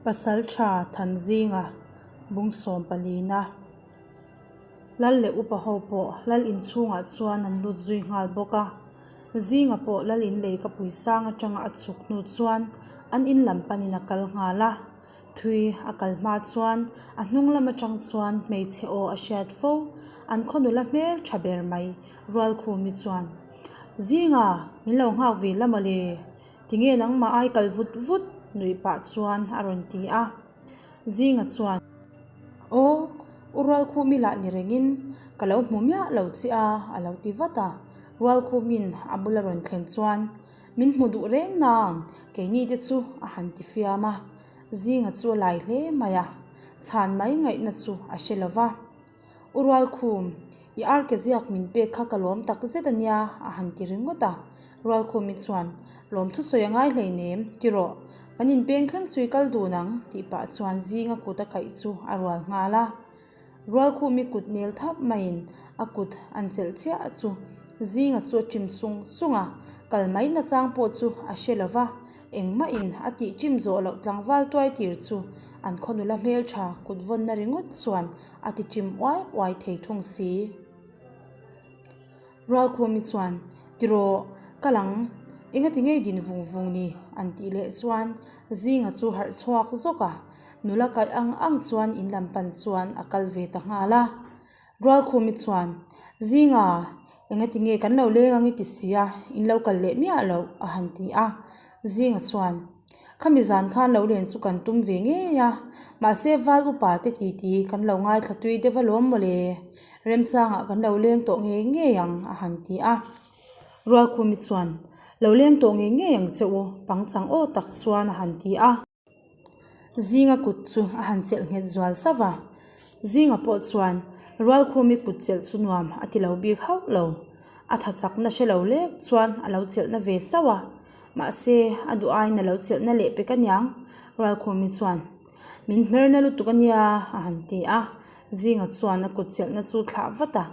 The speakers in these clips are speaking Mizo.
Pasaltha Thanzinga bungsawm palina Lal leh upa ho pawh Lal inchhungah chuan an lut zui nghal bawk a. Zinga pawh Lal in lei ka pui sang atanga a chhuk hnu chuan an in lam panin a kal nghal a. Thui a kal hma chuan a hnung lam atang chuan hmeichhe aw a hriat fo. An khaw nula hmel tha ber mai Rualkhumi chuan, Zinga min lo nghak ve la mawle. Tinge nangmah ai kal vut vut nuih pah chuan a rawn ti a. Zinga chuan, Aw, u Rualkhumi lah ni rengin ka lo hmu miah lo che a a lo ti vat a. Rualkhumin a bula rawn thlen chuan, Min hmu duh reng nang, keini te chu a han ti fiam a. Zinga chu a lai hle mai a, chhan mai ngaihna chu a hre lo va. U Rualkhum, i arke ziak min pek kha ka lawm tak zet a nia, a han ti ringawt a. Rualkhumi chuan, Lawm thusawi a ngai hleinem, ti rawh. Kan inpeng thleng chu i kal dun ang, tih pah chuan zinga kut a kaih chu a rual nghal a. Rualkhumi kut nel thap maiin a kut an chelh chiah chu zinga chu a chim sung sung a, kal mai nachang pawh chu a hre lo va. Engmahin a tih chim zawh loh tlangval tuai tir chu an khaw nula hmeltha kut vawnna ringawt chuan a ti chim uai uai thei thung si. Rualkhumi chuan, Tiraw, ka lang, engati ngei din vung vung ni? an tih leh chuan Zinga chu harh chhuak zawk a, nula kaih ang ang chuan in lam pan chuan a kal ve ta nghal a. Rualkhumi chuan, Zinga, engati nge kan lo leng ang i ti si a, in lo kal leh miah loh, a han ti a. Zinga chuan, Khami zan khan lo len chu kan tum ve ngei a, mahse val upa te titi kan lo ngaithla tui deuh alawm mawle, remchangah kan lo leng tawh ngei ngei ang, a han ti a. Rualkhumi chuan, Lo leng tawh ngei ngei ang che u, pangchang aw tak chuan a han ti a. Zinga kut chu a han chelh nghet zual sauh a, Zinga pawh chuan Rualkhumi kut chelh chu nuam a ti lo bik hauh lo. A tha chakna hre lo lek chuan a lo chelhna ve sauh a, mahse a duh aiin a lo chelhna leh pek aniang Rualkhumi chuan, Min hmerna lutuk ania a han ti a, Zinga chuan a kut chelhna chu thlah vat a,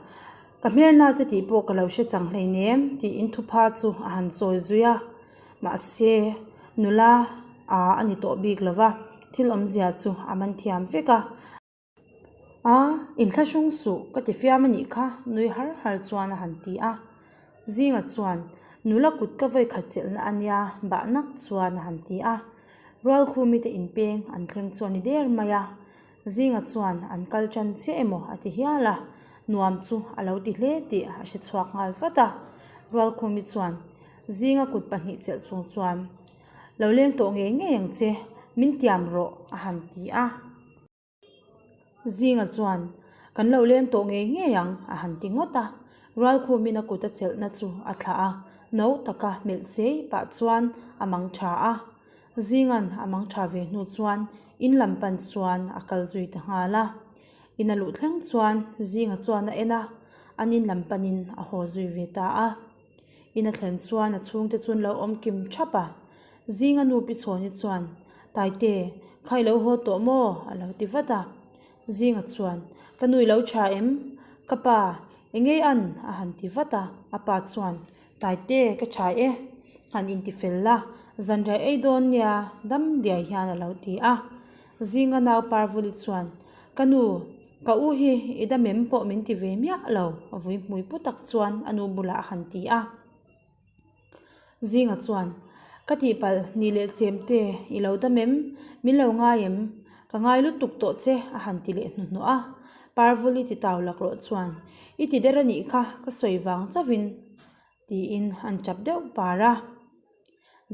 Ka hmerna che tih pawh ka lo hre chang hleinem tiin thupha chu a han chawi zui a. Mahse, nula a a ni tawh bik lo va, thil awmzia chu a man thiam vek a. A, inthlahrung suh ka ti fiam a nih kha, nui har har chuan a han ti a. Zinga chuan, Nula kut ka vawi khat chelhna a nia, bah nak chuan a han ti a. Rualkhumi te inpeng an thleng chu a ni der mai a. Zinga chuan an kal tan chiah emaw a ti hial a, nuam chu a lo ti hle tih a hre chhuak nghal vat a. Rualkhumi chuan Zinga kut pahnih chelh chung chuan, Lo leng tawh ngei ngei ang che, min tiam rawh a han ti a. Zinga chuan, Kan lo leng tawh ngei ngei ang a han ti ngawt a. Rualkhumin a kut a chelhna chu a thlah a, no taka melh sei pah chuan a mang tha a. Zingan a mang tha ve hnu chuan in lam pan chuan a kal zui ta nghal a. In a luh thleng chuan Zinga chuan a en a, an in lam panin a haw zui ve ta a. In a thlen chuan a chhungte chu an lo awm kim thap a. Zinga nu Pi Chhawni chuan, Taite, kha i lo haw tawh maw? a lo ti vat a. Zinga chuan, Ka nu i lo tha em? Ka pa, engei an? a han ti vat a. A pa chuan, Taite, ka tha e. Han inti fel la, zanriah ei dawn nia, dam diai hian a lo ti a. Zinga nau Parvuli chuan, Ka nu, ka u hi i dam em pawh min ti ve miah lo, vui hmui pu tak chuan a nu bulah a han ti a. Zinga chuan, Ka tihpalh ni leh chem te, i lo dam em? Min lo ngai em? Ka ngai lutuk tawh che, a han ti leh hnuhnawh a. Parvuli ti tau laklawh chuan, I ti der a nih kha, ka sawi vang chauhin. Tiin an tap deuh par a.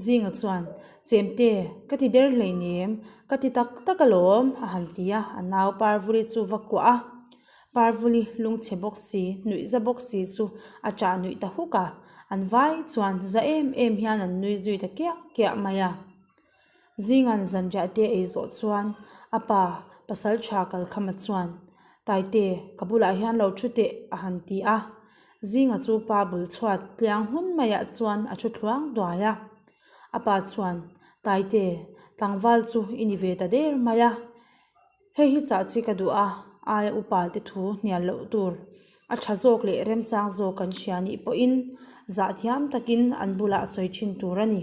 Zinga chuan, Chemte, ka ti der hleinem, ka ti tak tak alawm, a han ti a, a nau Parvuli chu va kuah a. Parvuli lungchhe bawk si, nuih za bawk si chu a ṭah nuih ta huk a, an vai chuan za em em hian an nui zui ta kiah kiah mai a. Zingan zanriah te ei zawh chuan a pa pasal tha kalkhama chuan, Taite, ka bulah hian lo thu teh, a han ti a. Zinga chu pa bul chhuat tliang hun maiah chuan a thu thluang duai a. A pa chuan, Taite, tlangval chu i ni ve ta der mai a. Hei hi chah chi ka duh a, aia upa te thu hnial loh tur a tha zawk leh remchang zawk kan hria nih pawhin zah thiam takin an bulah sawi thin tur a ni.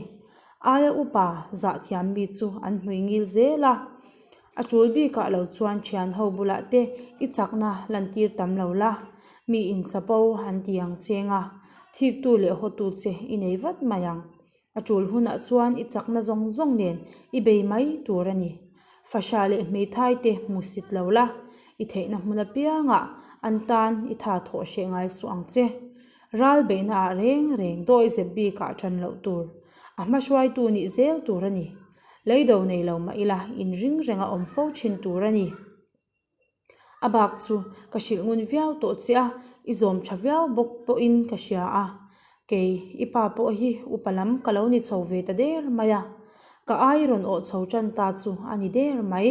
Aia upa zah thiam mi chu an hmui ngil zel a. A tul bikah lo chuan thian ho bulah te i chakna lantir tam lo la, mi inchapo an ti ang cheng a, thiktu leh hawtu che i nei vat mai ang. A tul hunah chuan i chakna zawng zawng nen i bei mai tur a ni. Fasha leh hmeithai te hmu sit lo la, i theihna hmun apiangah an tan i tha thawh hreh ngai suh ang che. Ral beihna ah reng reng dawi zep bikah tan loh tur, a hma hruaitu nih zel tur a ni. Leido nei lo mah ila inring renga awm fo thin tur a ni. A bak chu ka hrilh ngun viau tawh che a, i zawm tha viau bawk pawhin ka hria a. Kei, i pa pawh hi upa lam ka lo ni chho ve ta der mai a, ka ai rawn awh chho tan ta chu a ni der mai.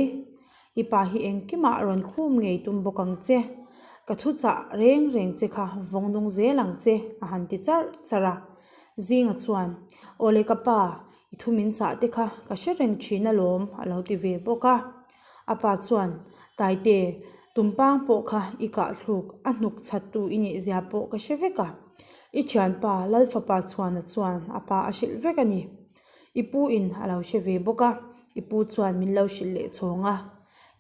I pa hi engkimah rawn khum ngei tum bawk ang che. Ka thuchah reng reng che kha vawng nung zel ang che, a han ti charh charh a. Zinga chuan, Awle ka pa, i thu min chah te kha ka hre reng thin alawm, a lo ti ve bawk a. A pa chuan, Taite, tumpang pawh kha i kahthluk, a hnuk chhattu i nih zia pawh ka hre vek a. I thianpa Lalfapa Chhuana chuan a pa a hrilh vek a ni. I pu in a lo hre ve bawk a, i pu chuan min lo hrilh leh chhawng a.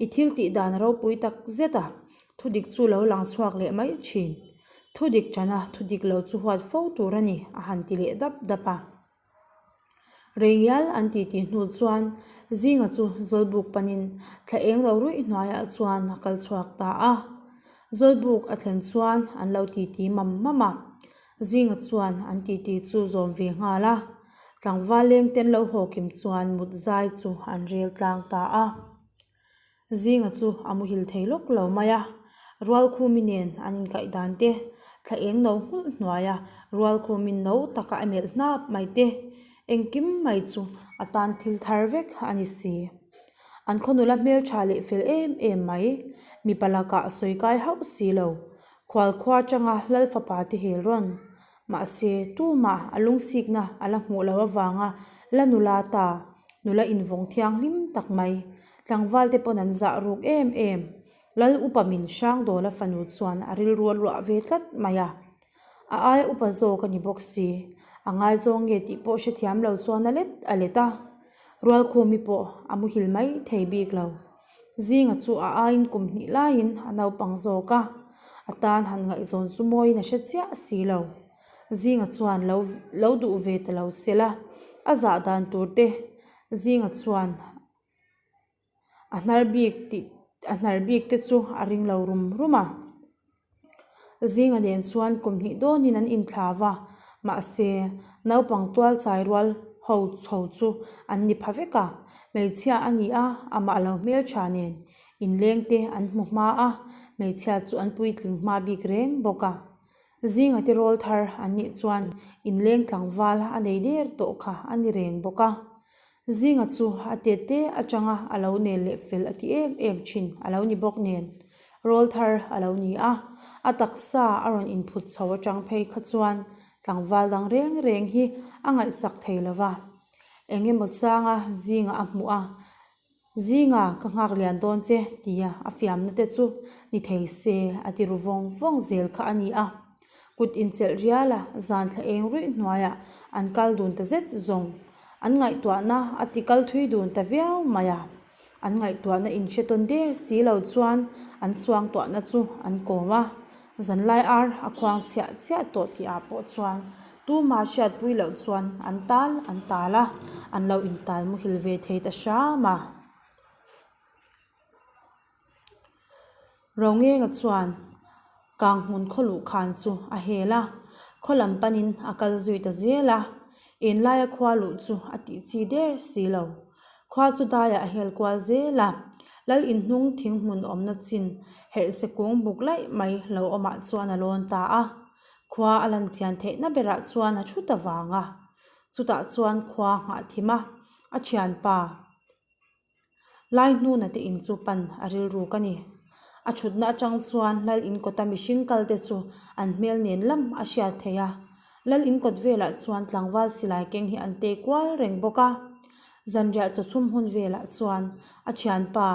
I thil tih dan a ropui tak zet a, thudik chu lo lang chhuak leh mai thin. Thudik tana thudik lo chu huat fo tur a ni, a han ti leh dap dap a. Reingial an ti tih hnu chuan Zinga chu Zawlbuk panin thla eng lo ruih hnuaiah chuan a kal chhuak ta a. Zawlbuk a thlen chuan an lo titi mam mam a. Zinga chuan an titi chu zawm ve nghal a. Tlangval leng ten lo haw kim chuan mut zai chu an rel tlang ta a. Zinga chu a muhil thei lawk lo mai a, Rualkhumi nen an inkaih dan te, thla eng no nghulh hnuaia Rualkhumin no taka a melh hnap mai te, engkim mai chu a tan thil thar vek a ni si. An khaw nula hmeltha leh fel em em mai, mipa lakah sawi kai hauh si lo, khualkhua atanga Lalfapa te hel rawn. Mahse, tumah a lungsikna a la hmuh loh avanga la nula ta, nula invawng thianghlim tak mai. Tlangval te pawn an zah ruk em em. Lal upa min Hrangdawla fanu chuan a rilru a luah ve tlat mai a. A aia upa zawk a ni bawk si. A ngaizawng nge tih pawh hrethiam lo chuan a let a let a. Rualkhumi pawh a muhil mai thei bik lo. Zinga chu a aiin kum hnih laiin a naupang zawk a, a tan han ngaihzawn chu mawiin a hre chiah si lo. Zinga chuan lo lo duh ve ta lo sel a, a zah dan tur te Zinga chuan a hnar bik tih a hnar bik te chu a ring lo rum rum a. Zinga nen chuan kum hnih dawnin an inthla va, mahse naupang tual chai rual ho chho chu an ni pha vek a, hmeichhia a ni a, amah lo hmeltha nen inleng te an hmu hma a, hmeichhia chu an puitling hma bik reng bawk a. Zinga te rawl thar an nih chuan inleng tlangval a nei der tawh kha a ni reng bawk a. Zinga chu a tete atanga a lo nel leh fel a ti em em thin a lo ni bawk nen, rawl thar a lo ni a, a taksa a rawn inphut chho atang phei kha chuan tlangval dang reng reng hi a ngaihsak thei lo va. Eng emaw changa Zinga a hmuh a, Zinga ka nghak lian dawn che tia a fiamna te chu ni thei se a ti ru vawng vawng zel kha a ni a. Kut inchelh rial a zan thla eng ruih hnuaiah an kal dun ta zet zawng. An ngaihtuahna a ti kal thui dun ta viau mai a. An ngaihtuahna inhre tawn der si lo chuan an suangtuahna chu an kawm a. Zanlai ar a khuang chhiah chhiah tawh tih ah pawh chuan tuma hriatpui loh chuan an tal an tal a, an lo intal muhil ve thei ta hram a. Rongenga chuan Kanghmun khaw luh khan chu a hel a, khaw lam panin a kal zui ta zel a, enlaia khua luh chu a tih chi der si lo. Khua chu daiah a hel kual zel a, Lal inhnung thinghmun awmna chin herhse kung buk laih mai lo awmah chuan a lawn ta a, khua a lan chian theihna berah chuan a thu ta vang a, chutah chuan khua nghah thim a, a thianpa. Lai hnuna te in chu pan a rilru ka ni. A thutna atang chuan Lal in kawta mihring kal te chu an hmel nen lam a hriat theih a. Lal in kawt velah chuan tlangval silai keng hi an tei kual reng bawk a. Zanriah chawchhum hun velah chuan a thianpa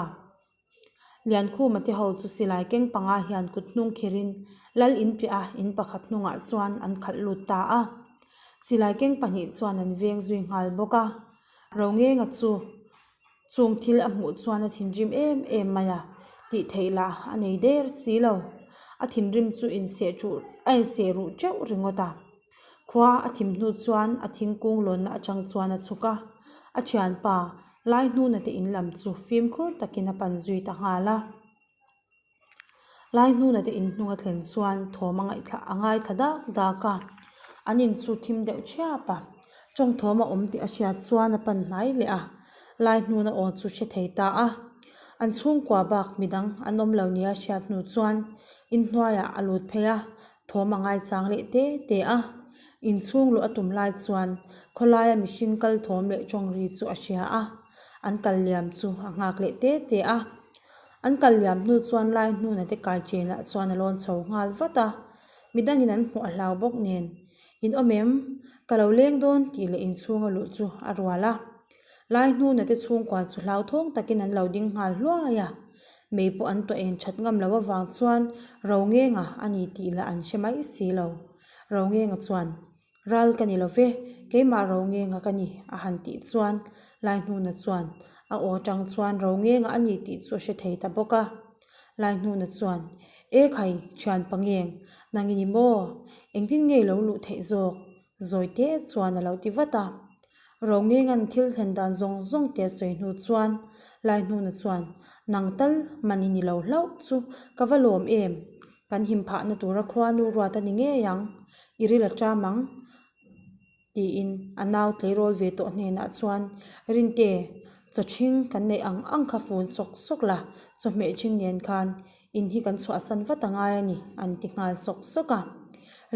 Liankhuma te ho chu silai keng panga hian kut hnung khirin Lal in piah a in pakhat hnungah chuan an khalh lut ta a. Silai keng pahnih chuan an veng zui nghal bawk a. Rongenga chu. Chung thil a hmuh chuan a thinrim em em mai a, tih theih lah a nei der si lo. A thinrim chu inseh ṭuh a inseh ruh ṭeuh ringawt a. Khua a thim hnu chuan a thingkung lawnna atang chuan a chhuk a, a thianpa Laihnuna te in lam chu fimkhur takin a pan zui ta nghal a. Laihnuna te in hnung a thlen chuan thawm a ngaihthla a ngaithla dak dak a, an in chu thim deuh thiap a, tawng thawm a awm tih a hriat chuan a pan hnai leh a, Laihnuna aw chu hre thei ta a. An chhungkua bak midang an awm lo nia hriat hnu chuan inhnuaiah a lut phei a, Thawm a ngaichang leh te te a, inchhung luh a tum lai chuan khawlaia mihring kal thawm leh tawng ri chu a hria a, an kal liam chu a nghak leh te te a. An kal liam hnu chuan lai hnuna te kai chenah chuan a lawn chho nghal vat a, midangin an hmuh a hlau bawk nen, In awm em? Ka lo leng dawn tih leh inchhunga luh chu a rual a. Lai hnuna te chhungkua chu hlauthawng takin an lo ding nghal hluai a, mei pawh an tawh en that ngam loh avang chuan Rongenga a ni tih lah an hre mai si lo. Rongenga chuan, Ral ka ni lo ve, keimah Rongenga ka ni a han tih chuan Lai hnuna chuan a aw atang chuan Rongenga a ni tih chu a hre thei ta bawk a. Lai hnuna chuan, E khai, thian pangeng, nang i ni maw? Engtin nge i lo luh theih zawk? Zawi te chuan a lo ti vat a. Rongenga'n thil thlen dan zawng zawng te a sawi hnu chuan Laihnuna chuan, Nang tal man i ni lo hlauh chu ka va lawm em? Kan him phahna tura khuanu ruat a ni ngei ang, i ril a ṭam ang, tiin a nau tleirawl ve tawh hnenah chuan, Rinte, chaw ṭhing kan neih ang ang kha fun sawk sawk la, chawhmeh ṭhing nen khan In hi kan chhuahsan vat a ngai a ni, an ti nghal sawk sawk a.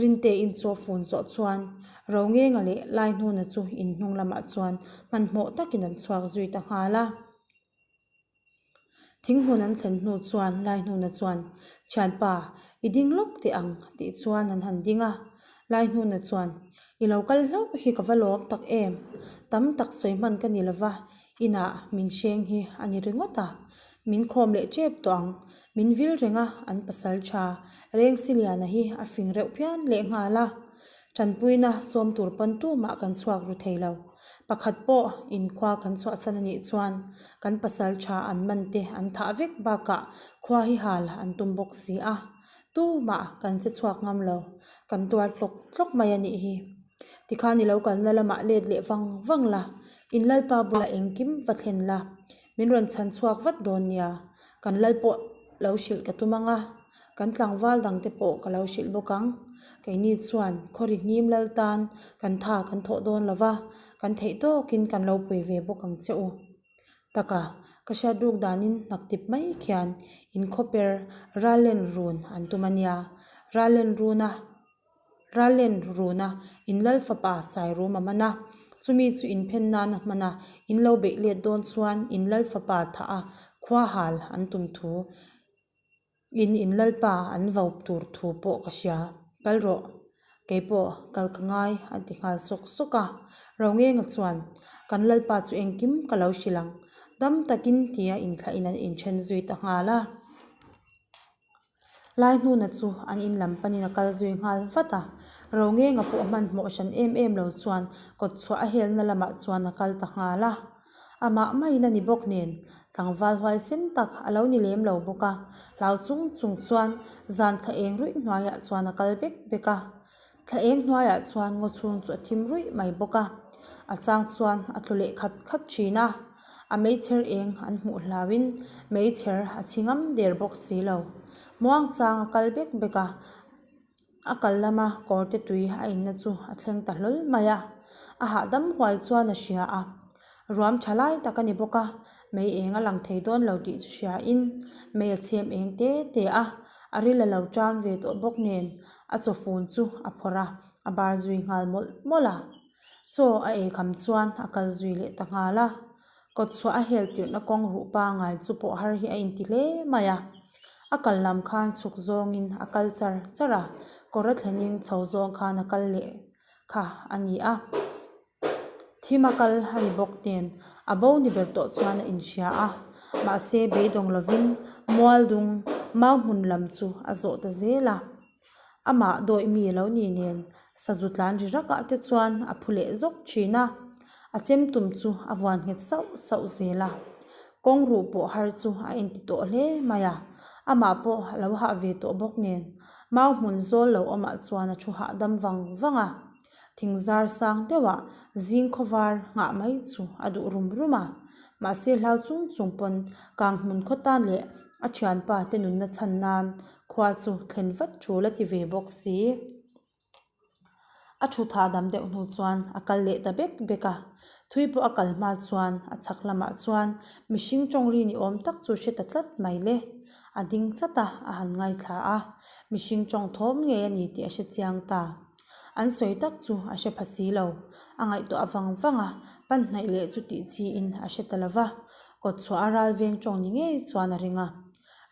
Rintein chaw fun zawh chuan Rongenga leh Laihnuna chu in hnung lamah chuan hmanhmawh takin an chhuak zui ta nghal a. Thinghmun an thlen hnu chuan Laihnuna chuan, Thianpa, i ding lawk teh ang, tih chuan an han ding a. Laihnuna chuan, I lo kal hlauh hi ka va lawm tak em? Tam tak sawi hman ka ni lova, Inah min hreng hi a ni ringawt a, min khawm leh tep tawh ang. Min vil reng a, an pasal tha Rengsiliana hi a fing reuh phian leh nghal a. Tanpuina sawm tur pawn tumah kan chhuak ru thei lo. Pakhat pawh inkhua kan chhuahsan a nih chuan kan pasal tha an man te an thah vek bakah khua hi hal an tum bawk si a. Tumah kan che chhuak ngam lo, kan tuar tlawk tlawk mai a nih hi. Tikhan i lo kalna lamah let leh vang vang la, in lalpa bulah engkim va thlen la, min rawn chhan chhuak vat dawn nia, kan lal pawh lo hrilh ka tum ang a, kan tlangval dangte pawh ka lo hrilh bawk ang. Keini chuan khawri hnim lal tan kan tha kan thawh dawn lo va, kan theih tawkin kan lo pui ve bawk ang che u. Taka, ka hriat ruk danin hnaktip mai khian inkhawper Rallen run an tum a nia, Rallen runa. Rallen runa in lal fapa Sairum a man a, chumi chu in phen nan a hman a, in lo beih let dawn chuan in lal fapa thah a khua hal an tum thu in in lalpa an vo tur thu pawh ka hria. Kal rawh, kei pawh kal ka ngai a ti nghal sawk sawk a. Rongenga chuan, Kan lalpa chu engkim ka lo hrilh ang, dam takin tia inthlahin an inthen zui ta nghal a. Laihnuna chu an in lam panin a kal zui nghal vat a, Rongenga pawh hmanhmawh hran em em lo chuan kawtchhuah a helna lamah chuan a kal ta nghal a. Amah maiin a ni bawk nen, tlangval huaisen tak a lo ni lem lo bawk a, hlau chung chung chuan zan thla eng ruih hnuaiah chuan a kal bek bek a. Thla eng hnuaiah chuan ngaw chhung chu a thim ruih mai bawk a, a chang chuan a tlu leh khat khat thin a, a meichher eng an hmuh hlauhin meichher a chhi ngam der bawk si lo. Muangchang a kal bek bek a, a kal lama kawrte tui a inna chu a thleng ta hlawl mai a, a hahdam huai chuan a hria a, ruam tha lai tak a ni bawk a, mei eng a lang thei dawn lo tih chu hriain mei a chhem eng te te a, a ril a lo ṭam ve tawh bawk nen A chaw fun chu a phawrh a, a bar zui nghal mawlh mawlh a. Chaw a ei kham chuan a kal zui leh ta nghal a. Kawtchhuah a hel tirhna kawng ruh pangai chu pawh har hi a inti hle mai a. A kal lam khan chhuk zawngin a kal char char a, kawr a thlenin chho zawng khan a kal leh kha a ni a. Thim a kal a ni bawk nen a bo ni ber tawh chuan a inhria a, mahse beidawng lovin mualdung mau hmun lam chu a zawh ta zel a. Amah dawih mi lo ni nen sazu tlan ri rakah te chuan a phu leh zawk thin a, a chem tum chu a vuan nghet sauh sauh zel a. Kawng ruh pawh har chu a inti tawh hle mai a, amah pawh a lo hah ve tawh bawk nen mau hmun zawl lo awmah chuan a thu hahdam vang vang a. Thing zar sang deuhah zing khawvar nghah mai chu a duh rum rum a, mahse hlau chung chung pawn kang hmun khaw tan leh a thianpa te nunna chhan nan khua chu thlen vat tul a ti ve bawk si. A thu thahdam deuh hnu chuan a kal leh ta bek bek a, thui pawh a kal hma chuan a chhak lamah chuan mihring tawng ri ni awm tak chu hre ta tlat mai le. A ding chat a, a han ngaithla a, mihring tawng thawm ngei a ni tih a hre chiang ta. An sawi tak chu a hre pha si lo. A ngaihtuah vang vang a, pan hnaih leh chu tih chiin a hre ta lo va, kawt chhuah a ral veng tawng ni ngei chuan a ring a.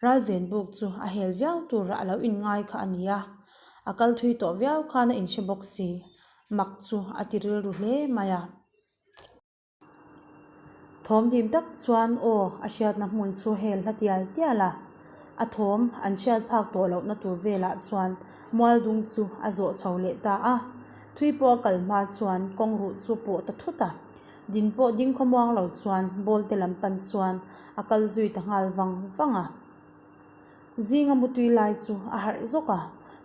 Ral ven buk chu a hel viau turah a lo inngai kha a ni a, a kal thui tawh viau khan a inhre bawk si. Mak chu a ti rilru hle mai a. Thawm dim tak chuan aw a hriatna hmun chu hel hla tial tial a, a thawm an hriat phak tawh lohna tur velah chuan mual dung chu a zawh chho leh ta a. Thui pawh a kal hma chuan kawng ruh chu pawh ta thut a, din pawh ding khawmuang lo chuan ball te lam pan chuan a kal zui ta nghal vang vang a. Zinga mutui lai chu a harh zawk a,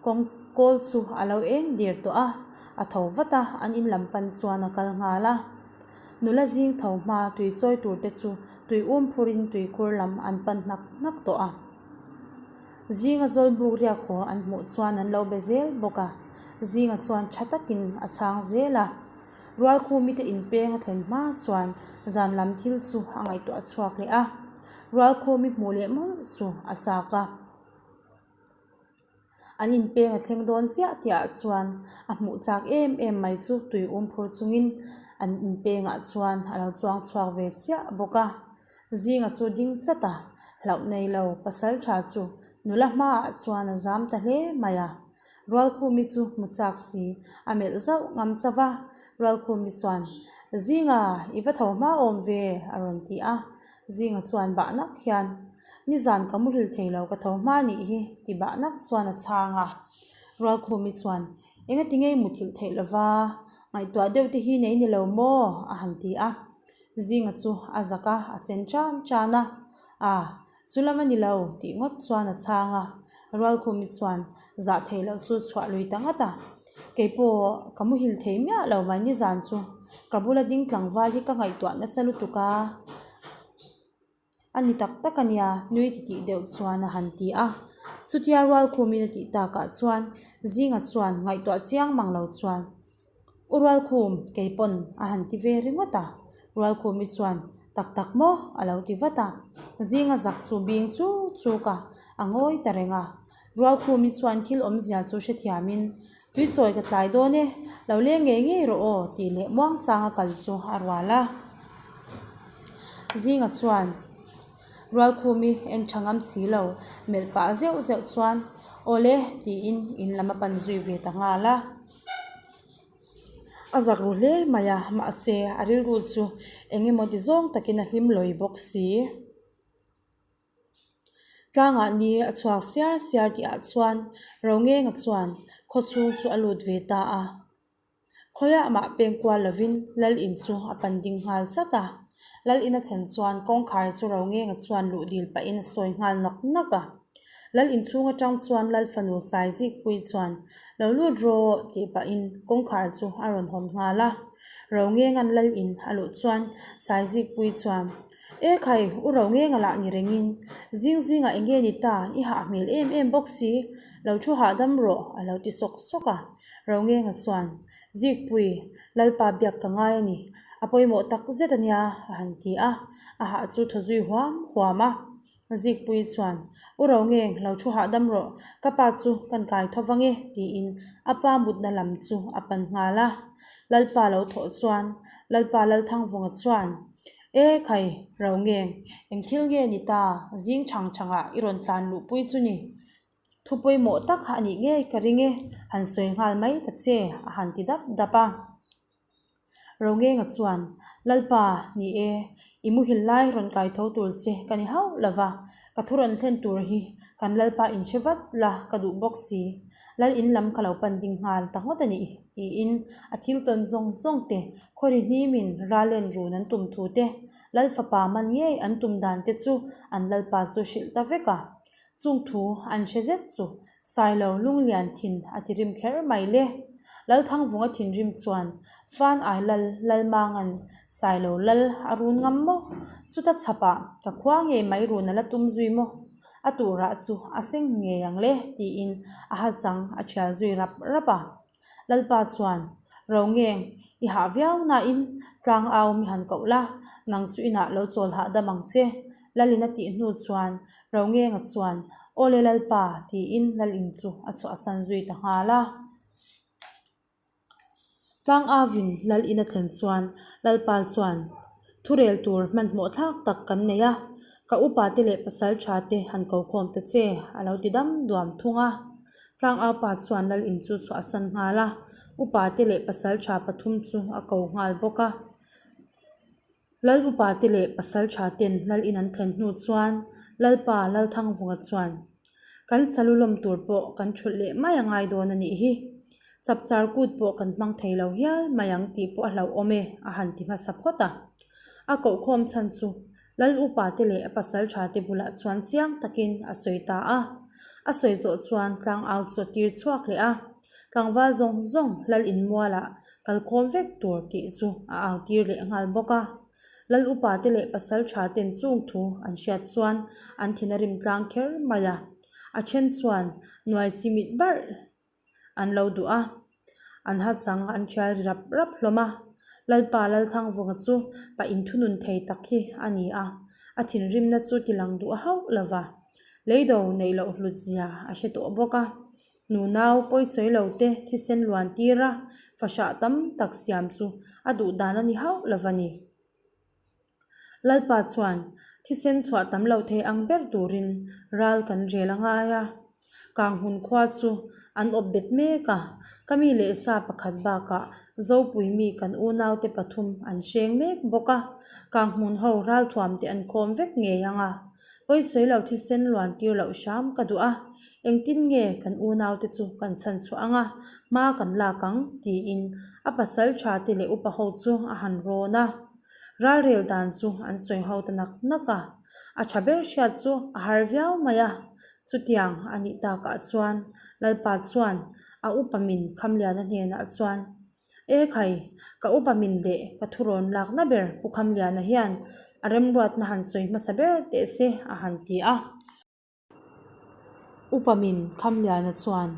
kawng kawl chu a lo eng dir tawh a, a tho vat a, an in lam pan chuan a kal nghal a. Nula zing tho hma tui chawi tur te chu tui um phur in tui khur lam an pan hnak hnak tawh a. Zinga zawlbuk riak haw an hmuh chuan an lo be zel bawk a, Zinga chuan tha takin a chhang zel a. Rualkhumi te inpeng a thlen hma chuan zan lam thil chu a ngaihtuah chhuak leh a. Rualkhumi hmuh leh mawlh chu a chak a. An inpeng a thleng dawn chiah tihah chuan a hmuh chak em em mai chu tui um phur chungin an inpengah chuan a lo chuang chhuak ve chiah bawk a. Zinga chu ding chat a, hlauh nei lo pasal tha chu nula hmaah chuan a zam ta hle mai a. Rualkhumi chu hmu chak si, a melh zauh ngam chauh va. Rualkhumi chuan, Zinga, i va tho hma awm ve, a rawn ti a. Zinga chuan bah nak hian, Nizan ka muhil thei lo, ka tho hma nih hi, ti bah nak chuan a chhang a. Rualkhumi chuan, Engati ngei muthilh theih lova, ngaihtuah deuh te hi nei ni lo maw? a han ti a. Zinga chu a zak a, a sen tan tan a. A, Chu lam a ni lo, tih ngawt chuan a chhang a. Rualkhumi chuan zah theih loh chu chhuah lui ta ngat a. Kei pawh ka muhil thei miah lo mai nizan chu ka bula ding tlangval hi ka ngaihtuah nasa lutuk a, a ni tak tak a nia, nui titih deuh chuan a han ti a. Chutia Rualkhumin a tih takah chuan Zinga chuan ngaihtuah chiang mang lo chuan, U Rualkhum, kei pawn a han ti ve ringawt a. Rualkhumi chuan, Tak tak maw? a lo ti vat a. Zinga zak chu bing chuk chuk a, a ngawi ta reng a. Rualkhumi chuan thil awmzia chu hrethiamin, Tuichawi ka tlai dawn e, lo leng ngei ngei rawh aw, tih leh muangchanga kal chu a rual a. Zinga chuan Rualkhumi en tha ngam si lo, melh pah zeuh zeuh chuan, Awle, tiin in lam a pan zui ve ta nghal a. A zak ru hle mai a, mahse a rilru chu eng emaw ti zawng takin a hlim lawi bawk si. Tlangah ni a chhuak siar siar tihah chuan Rongenga chuan khawchhung chu a lut ve ta a. Khawiah mah peng kual lovin Lal in chu a pan ding nghal chat a. Lal in a thlen chuan kawngkhar chu Rongenga chuan luh dil pahin a sawi nghal nawk nawk a. Lal inchhung atang chuan Lal fanu Saizikpui chuan Lo lut rawh tih pahin kawngkhar chu a rawn hawn nghal a. Rongenga'n Lal in a luh chuan Saizikpui chuan E khai, u Rongenga lah ni rengin zing zingah eng nge ni ta, i hah hmel em em bawk si, lo thu hahdam rawh a lo ti sawk sawk a. Rongenga chuan Zikpui, Lalpa biak ka ngai a ni, a pawimawh tak zet a nia a han ti a, a hah chu thaw zui huam huam a. Zikpui chuan, U Rongeng, lo thu hahdam rawh, ka pa chu kan kai tho vang e, tiin a pa mutna lam chu a pan nghal a. Lalpa lo thawh chuan, Lalpa Lalthangvunga chuan, E khai, Rongeng, eng thil nge ni ta, zing chhang chhangah i rawn tlan luhpui chu ni. Thu pawimawh tak a nih ngei ka ring e, han sawi nghal mai ta che, a han ti dap dap a. Rongenga chuan, Lalpa, ni e, I muhil lai rawn kai tho tur che ka ni hauh lo va, ka thu rawn thlen tur hi kan Lalpa inhre vat la ka duh bawk si. Lal in lam ka lo pan ding nghal ta ngawt a nih, tiin a thil tawn zawng zawng te, khawri hnimin ralen run an tum thu te, Lal fapa man ngei an tum dan te chu an Lalpa chu hrilh ta vek a. Chung thu an hre zet chu Sailo lunglian thin a ti rim kher mai le. Lalthangvunga thinrim chuan Fan ai lal Lalmanga'n Sailo lal a run ngam maw? Chuta chhapah ka khua ngei mai run a la tum zui maw? A tuhrah chu a seng ngei ang le tiin a hachang a thial zui rap rap a. Lalpa chuan, Ro ngeng, i hah viau nain tlang au mi han koh la, nang chu inah lo chawl hahdam ang che. Lalin a tih hnu chuan Ro ngenga chuan, Aw le Lalpa, tiin Lalin chu a chhuahsan zui ta nghal a. Tlang auin Lalin a thlen chuan Lalpa chuan, Thurel tur hmanhmawh thlak tak kan nei a, ka upa te leh pasal tha te han ko khawm ta che, a lo ti dam duam thung a. Tlangaupa chuan lal in chu chhuahsan nghal a, upa te leh pasal tha pathum chu a ko nghal bawk a. Lal upa te leh pasal tha ten lal in an thlen hnu chuan Lalpa Lalthangvunga chuan, Kan salu lawm tur pawh kan thulh leh mai a ngai dawn a nih hi. Chapchar kut pawh kan hmang thei lo hial mai ang tih pawh a hlauhawm e, a han ti hmasa phawt a. A kohkhawm chhan chu Lal upa te leh a pasal tha te bulah chuan chiang takin a sawi ta a. A sawi zawh chuan tlangau chu a tir chhuak leh a. Tlangval zawng zawng Lal inmualah kalkhawm vek tur tih chu a au tir leh nghal bawk a. Lal upa te leh pasal tha ten chung thu an hriat chuan an thin a rim tlang kher mai a. A then chuan nuai chi mit barh an lo duh a, an hachang an thial ri rap rap hlawm a. Lalpa Lalthangvunga chu pa inthunun thei tak hi a ni a, a thinrimna chu tilang duh hauh lo va, leido neih loh hlut zia a hre tawh bawk a. Nunau pawisawi lo te thisen luan tir a, fahrah tam tak siam chu a duh dan a ni hauh lo va ni. Lalpa chuan thisen chhuah tam lo thei ang ber turin ral kan rel a ngai a. Kanghmun khua chu an awp bet mek a, ka mi leh sa pakhat bakah Zopui mi kan unaute pathum an hreng mek bawk a, Kanghmun ho ralthuam te an khawm vek ngei ang a. Pawisawi lo thisen luan tir loh hram ka duh a, engtin nge kan unaute chu kan chhan chhuah ang a, hma kan lak ang tiin a pasal tha te leh upa ho chu a han rawn a. Ralrel dan chu an sawi ho ta nak nak a, a tha ber hriat chu a har viau mai a. Chutiang a nih takah chuan Lalpa chuan a upa min Khamliana hnenah chuan, E khai, ka upa min leh ka thurawn lakna ber Pu Khamliana hian a remruatna han sawi hmasa ber teh se a han ti a. Upa min Khamliana chuan,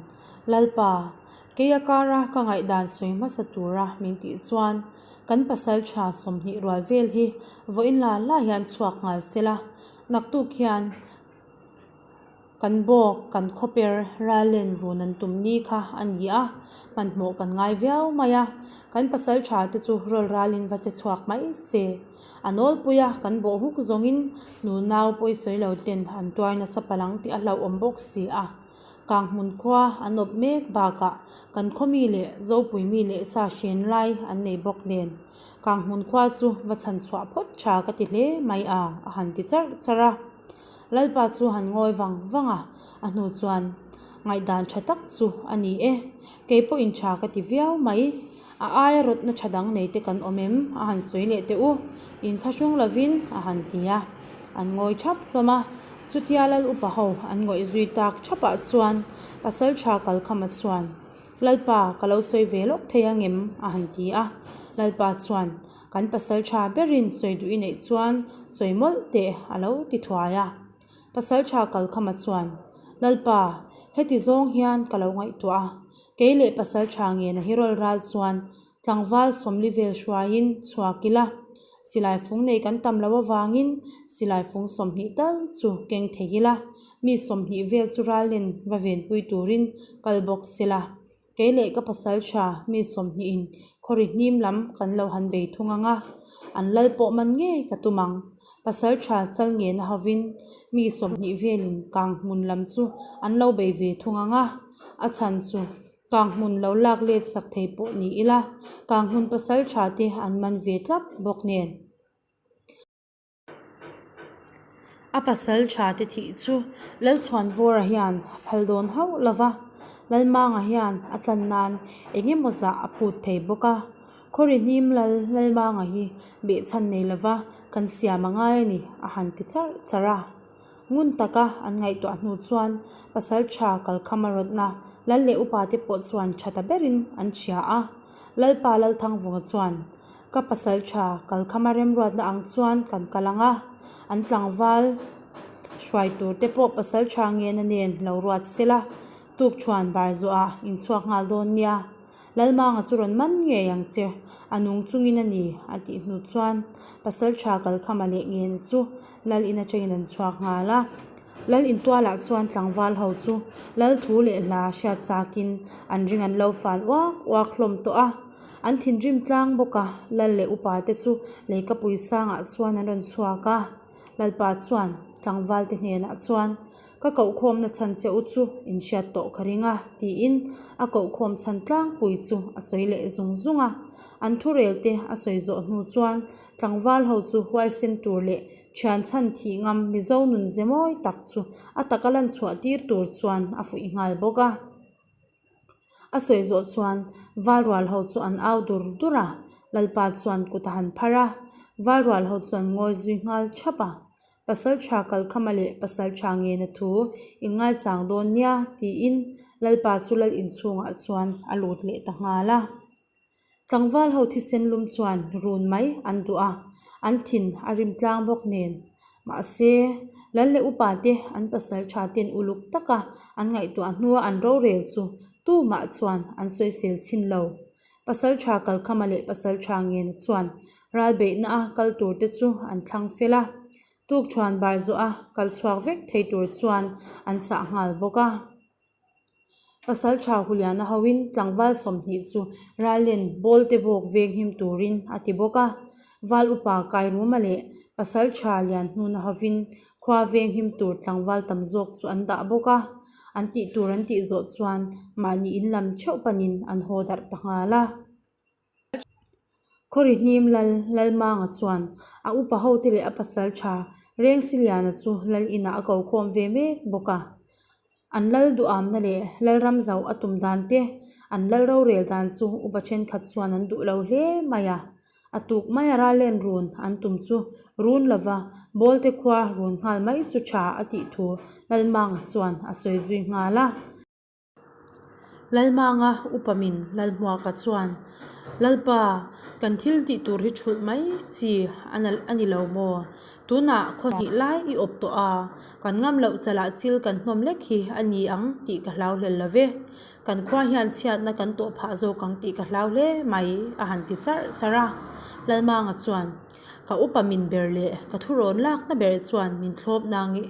Lalpa, kei a kara ka ngaihdan sawi hmasa tura min tih chuan kan pasal tha 20 rual vel hi vawiin la la hian chhuak nghal sela, naktuk hian Kan bawk, kan khawper rallen run an tum ni kha a ni a, hmanhmawh kan ngai viau mai a, kan pasal tha te chu rawl ralin va che chhuak mai se. A nawlpui a, kan bawh huk zawngin nu nau pawisawi lo ten an tuar nasa palang tih a hlauhawm bawk si a. Kanghmun khua an awp mek bakah kan khaw mi leh Zopui mi leh sa hren lai an nei bawk nen Kanghmun khua chu va chhan chhuah phawt tha ka ti hle mai a, a han ti charh charh a. Lalpa chu han ngawi vang vang a, a hnu chuan ngaihdan tha tak chu a ni e, kei pawhin tha ka ti viau mai. A aia rawtna tha dang nei te kan awm em? a han sawi leh teh u, inthlahrung lovin a han ti a, an ngawi thap hlawm a. Chutia Lal upa ho an ngawih zui tak thapah chuan pasal tha kalkhama chuan, Lalpa, ka lo sawi ve lawk thei angem? a han ti a. Lalpa chuan, Kan pasal tha berin sawi duh i neih chuan sawi mawlh teh a lo ti thuai a. Pasal tha kalkhama chuan, Lalpa, heti zawng hian ka lo ngaihtuah a, kei leh pasal tha ngena hi rawl ral chuan tlangval 40 vel hruaiin chhuak ila, silai fung nei kan tam loh avangin silai fung 20 tal chu keng thei ila, mi 20 vel chu rallen va venpui turin kal bawk sela. Kei leh ka pasal tha mi 20 in khawri hnim lam kan lo han bei thung ang a, an lal pawh man ngei ka tum ang. Pasal tha chal ngena hovin mi 20 velin kang hmun lam chu an lo bei ve thung ang a, a chhan chu kang hmun lo lak let sak thei pawh ni ila, kang hmun pasal tha te an man ve tlat bawk nen. A pasal tha te thih chu Lalchhuanvawra hian a phal dawn hauh lo va, Lalmanga hian a tlan nan eng emaw zah a phut thei bawk a. Khawri hnim lal Lalmanga hi behchhan nei lova kan siam a ngai a ni a han ti charh charh a. Ngun taka an ngaihtuah hnu chuan pasal tha kalkhama rawtna lal leh upa te pawh chuan tha ta berin an hria a. Lalpa Lalthangvunga chuan Ka pasal tha kalkhama remruatna ang chuan kan kal ang a, an tlangval hruai tur te pawh pasal tha ngena nen lo ruat sela, tukṭhuan bar zawhah inchhuak nghal dawn nia. Lalmanga chu rawn man ngei ang che, a nung chungin a ni, a tih hnu chuan pasal tha kalkhama leh ngena chu lal in atangin an chhuak nghal a. Lal intualah chuan tlangval ho chu lal thu leh hla hriat chakin an ring an lo fal uak uak hlawm tawh a. An thinrim tlang bawk a, lal leh upa te chu leikapui sangah chuan an rawn chhuak a. Lalpa chuan tlangval te hnenah chuan, Ka kohkhawmna chhan che u chu in hriat tawh ka ring a, tiin a kohkhawm chhan tlangpui chu a sawi leh zung zung a. An thurel te a sawi zawh hnu chuan tlangval ho chu huaisen tur leh thian chhan thih ngam Mizo nun ze mawi tak chu a taka lan chhuah tir tur chuan a fuih nghal bawk a. A sawi zawh chuan Valrual ho chu an au dur dur a, Lalpa chuan kut a han phar a, Valrual ho chuan ngawi zui nghal thap a. Pasaltha Kalkhama leh Pasaltha Ngena thu in ngaichang dawn nia tiin Lalpa chu lal inchhungah chuan a lut leh ta nghal a. Tlangval ho thisen lum chuan run mai an duh a, an thin a rim tlang bawk nen. Mahse, lal leh upa te an pasal tha ten uluk taka an ngaihtuah hnua an rorel chu tumah chuan an sawisel chhin lo. Pasal tha Kalkhama leh pasal tha Ngena chuan ralbeihna a kal tur te chu an thlang fel a, tukṭhuan bar zawh a kal chhuak vek thei tur chuan an chah nghal bawk a. Pasal tha Huliana hoin tlangval 20 chu Rallen Bawlte bawk venghim turin a ti bawk a. Val upa Kairuma leh Pasal tha Lianhnuna hovin khua venghim tur tlangval tam zawk chu an dah bawk a. An tih tur an tih zawh chuan mahni in lam theuh panin an haw darh ta nghal a. Khawri hnim lal Lalmanga chuan a upa hote leh a pasal tha Rengsiliana chu lal inah a ko khawm ve mek bawk a. An lal duhamna leh lalram zauh a tum dan te, an lal rorel dan chu upa thenkhat chuan an duh lo hle mai a. A tuk maia rallen run an tum chu run lova Bawlte khua run nghal mai chu tha a tih thu Lalmanga chuan a sawi zui nghal a. Lalmanga upa min Lalhmuaka chuan, Lalpa, kan thil tih tur hi thulh mai chi a ni lo maw? Tunah khaw hnih lai i awp tawh a, kan ngam loh chalah chil kan hnawm lek hi a ni ang tih ka hlau hlel lo ve. Kan khua hian chhiatna kan tawh phah zawk ang tih ka hlau hle mai, a han ti charh charh a. Lalmanga chuan, Ka upa min ber leh ka thurawn lakna ber chuan min thlawp nange,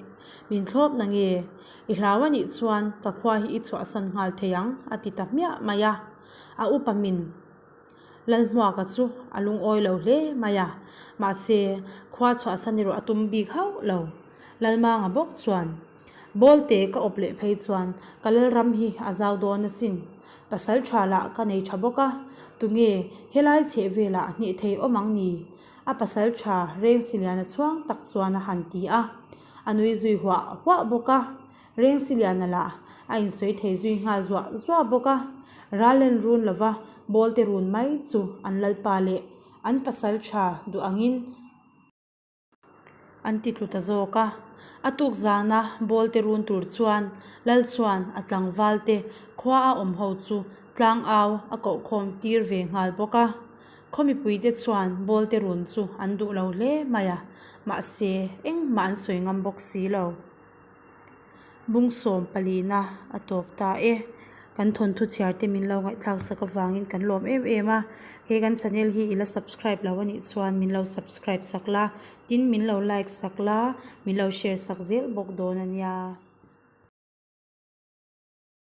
min thlawp nange? I hlau a nih chuan ka khua hi i chhuahsan nghal thei ang, a ti ta hmiah mai a. A upa min Lalhmuaka chu a lungawi lo hle mai a, mahse khua chhuahsan erawh a tum bik hauh lo. Lalmanga bawk chuan, Bawlte ka awp leh phei chuan ka Lalram hi a zau dawn asin. Pasal tha lah ka nei tha bawk a, tunge helai chheh velah hneh thei awm ang ni? A pasal tha Rengsiliana chhuang tak chuan a han ti a. A nui zui huah huah bawk a, Rengsiliana lah a insawi thei zui nghal zuah zuah bawk a. Rallen run lova Bawlte run mai chu an lalpa leh an pasal tha duh angin an ti tlu ta zawk a. A tuk zana Bawlte run tur chuan lal chuan a tlangval te khua a awm ho chu tlangau a kohkhawm tir ve nghal bawk a. Khaw mipuite chuan Bawlte run chu an duh lo hle mai a, mahse engmah an sawi ngam bawk si lo. Bung sawm palina a tawp ta e. Kan thawnthu chhiar te min lo ngaihthlak sak avangin kan lawm em em a. He kan channel hi i la subscribe lo anih chuan min lo subscribe sak la, tin min lo like sak la, min lo share sak zel bawk dawn a nia.